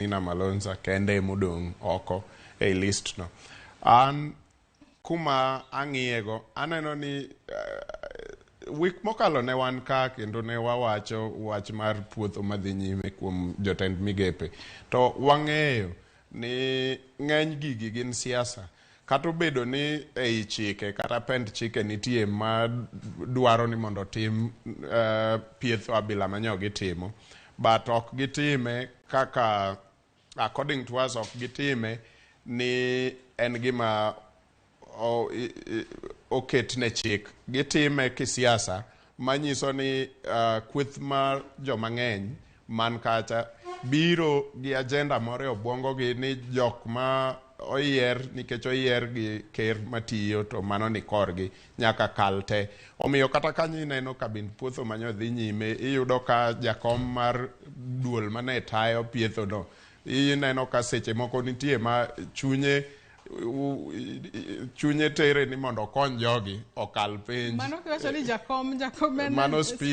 Nina Malonza kende emodong' oko ei list no. An kuma ang'iyego aneno ni wik mokalo ne wan ka kendo ne wawacho wach mar puotho madhi nyime kuom jotend migepe. To wang'eyo ni ng'eny gigi gin siasa. Kata obedo ni ei chike kata pend chike nitie ma dwaro ni mondo otim pietho abila manyo gitimo, but ok gitime kaka according to us, ok gitime ni en gima oket ne chik. Gitime kisiasa manyiso ni kweth mar joma ng'eny man kacha biro gi agenda moro e obwongo gi ni jok ma oyier nikech oyier gi ker matiyo to mano ni korgi nyaka kal te. Omiyo kata kanyo ineno kabind puotho manyo dhi nyime, iyudo ka jakom mar duol mane tayo pietho no, ineno ka seche moko nitie ma chunye tere ni mondo okony jogi okal penj. Mano kiwacho ni jakom, jakom en Mano speaker.